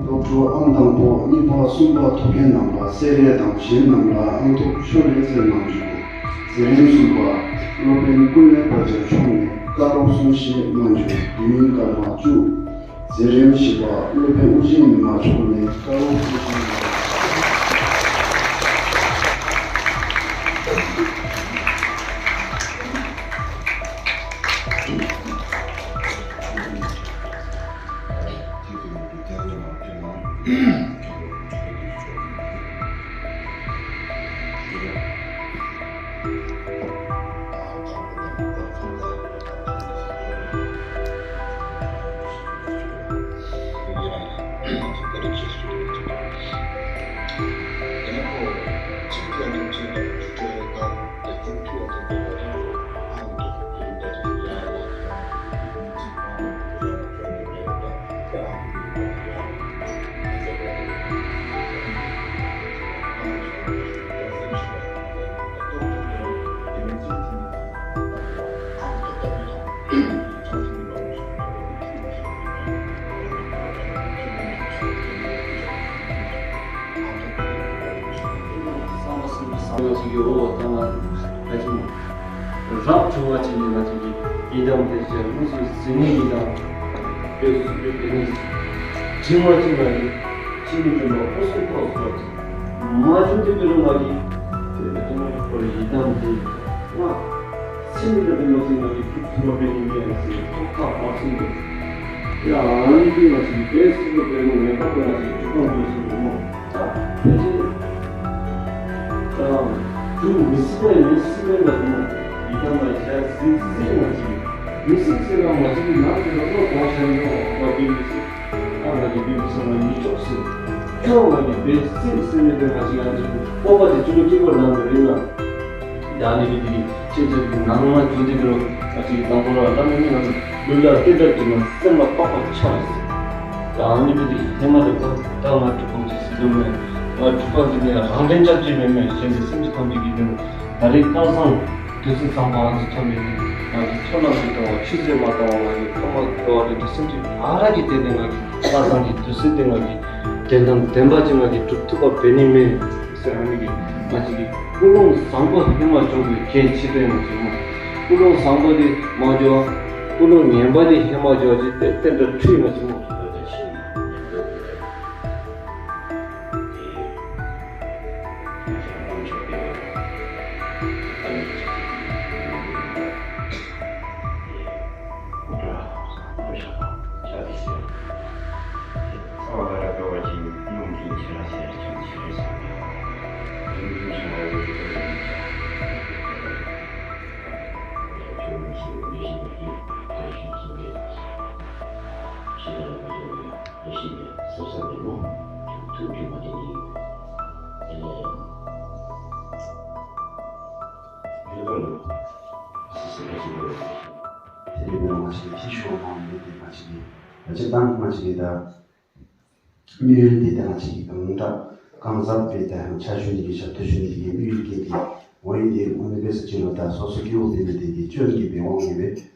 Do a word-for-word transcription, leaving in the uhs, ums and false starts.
སློབ་ཕྲུག་ཨང་དང་པོ་གཉིས་པ་གསུམ་པ་ཐོབ་མཁན་རྣམས་ལ་སེ་ར་དང་གཞན་རྣམས་ལ་ཨང་ཐོབ་ཤོག་ལེབ་བསྩལ་གནང་བྱུང་། མཛད་རིམ་གསུམ་པ་སློབ་དཔོན་ཀུན་ལེགས་དཔལ་འབྱོར་མཆོག་ནས་བཀའ་སློབ་གསུང་བཤད་གནང་བྱུང་། དེ་མིན་སྐར་མ་བཅུ། མཛད་རིམ་བཞི་པ་སློབ་དཔོན་ཨོ་རྒྱན་ཉི་མ་མཆོག་ནས་བཀའ་སློབ་གསུང་བཤད་གནང་བྱུང་། རབ་བྱུང་བ་ཅིག་ནི་ང་བཅས་ཀྱི་ཡི་དམ་དེ་ཅིག་མི་ཚུ་ཟིན་ནི་ཡི་དམ་དཔེ་སུ་དཔེ་དཔེ་ནི་བྱིན་པ་ཅིག་ལ་ནི་ཅི་ནི་དེ་ལོ་ཨོ་སུ་ཁོ་སུ་མ་བྱུང་དེ་འབད་རུང་ང་གིས་དེ་འབད་དེ་ནི་ཁོ་རའི་ཡི་དམ་དེ་ང་སེམས་ལུ་དེ་མ་ཟིན་ང་གིས་ཐུགས་ཐུགས་ལ་འབད་ནི་མེད་ཟེར་ཐོག་ཁ་མ་ཟིན་པས། ཡ་ཨ་ནི་དེ་ང་བཅས་དཔེ་སུ་དཔེ་ནི་ངེས་པར་དུ་ང་བཅས་ཀྱི་ཐུགས་ཁར་འདུག་ཟེར་མོ། ད་ཕལ་ཆེར་ད་འབྲུག་མི་སྲིད་པའི་མི་སྲིད་པའི་ལ་དུ་ཡི་དམ་ལ་ཡ་ཟིན་ཟིན་ཟིན་ང་བཅས་མི་སྲིད་ཟེར་ན་ང་བཅས་ཀྱི་ནང་དུ་ལ་ལོ་གོང་ཤར་ཡོད་པ་དེ་མི་སྲིད། ཨ་ང་གིས་འབད་མི་ཚུགས་ང་གིས་ལྕོགས་ཟེར། ཁྱོད་ང་གིས་འབད་ཟེར་ཟེར་མི་དེ་ང་བཅས་ང་བཅས་སྤོབས་པ་དེ་ཚུ་ལུ་སྐྱེ་བར་གནང་དགོ་རེད་ལགས། ཡ་ཨ་ནི་འབད་དེ་གིས་ཁྱེད་ཚུ་གི་ནང་ན་འགྱོ་དེ་འབད་རུང་ང་བཅས་ཀྱིས་དང་པོ་ར་ལྟ་མི་མི་ང་ལུ་ལུས་ལ་སྐད་གྲགས་ཀྱི་ནང་སེམས་ལ་བབ་པ་ཆགས་ཟེར། ཡ་ཨ་ནི་འབད་དེ་གིས་ཧེ་མ་དེ་ཁོ་ད་ང་འབྲུག་པ་ཅིག་ཟེར་དོ་མེན། ང་འབྲུག་པ་ཟེར་ནི་རང་དྲན་རྐྱབ་ཅིག་མེན་མེན་གཞན་གྱི་སེམས་ཅན་ཐམས་ཅད་ཀྱི་དོན་ད་རེས་ཁ་སང་དུས་ཚོད་བཟང་པོ་ཨ་ནི་ཐོབ་མི་འདི་ང་གིས་ཚོད་ལམ་གྱི་གཏོང་བ་ཆུད་ཟོས་མ་གཏོང་བ་ང་གིས་ཐོག་མ་དོ་བ་རེད་དེ་སེམས་ཅན་ག་ར་གི་དེ་ནི་ང་གིས་ཁ་སང་གི་དུས་ཚོད་དེ་ང་གིས་དོན་དམ་བདེན་པ་ཅིག་ང་གིས་སྒྲུབ་ཐུབ་པ་འབད་ནི་མེད་ཟེར། ཨ་ནི་གིས་ང་བཅས་ཀྱི་ཀུན་སློང་བཟང་པོ་ཧེ་མ་འཇོག་དགོས་གལ་ཆེ་དྲགས་ང་བཅས་མོ། ཀུན་སློང་བཟང་པོ་དེ་མ་འཇོག་ཀུན་སློང་ངན་པ་དེ་ཧེ་མ་འཇོག་ཅིག་དེ་དེ་འདྲ་འཁྲུལ་ང་བཅས་མོ། དེ་ལས་ང་བཅས་ཀྱི་ཤོ་མང་མི་དེ་ང་བཅས་ཀྱི་ད་ཅི་ད་ང་བཅས་ཀྱི་ད་དམིགས་ཡུལ་འདི་ད་ང་བཅས་ཀྱི་གང་དྲག་གང་ཟབ་སྦེ་ད་ཕྱག་ཞུ་ནི་གི་ཞབས་ཏོག་ཞུ་ནི་གི་དམིགས་ཡུལ་གྱི་འདི་འོ་ཡི་འདི་འོ་ནི་སྦེ་ཟེར་ཅི་ལོ། ད་སོ་སོ་སྐྱེ་བོ་འདི་ནི་འདི་གི་སྐྱོན་གྱི་འབད་དབང་གིས་སྦེ་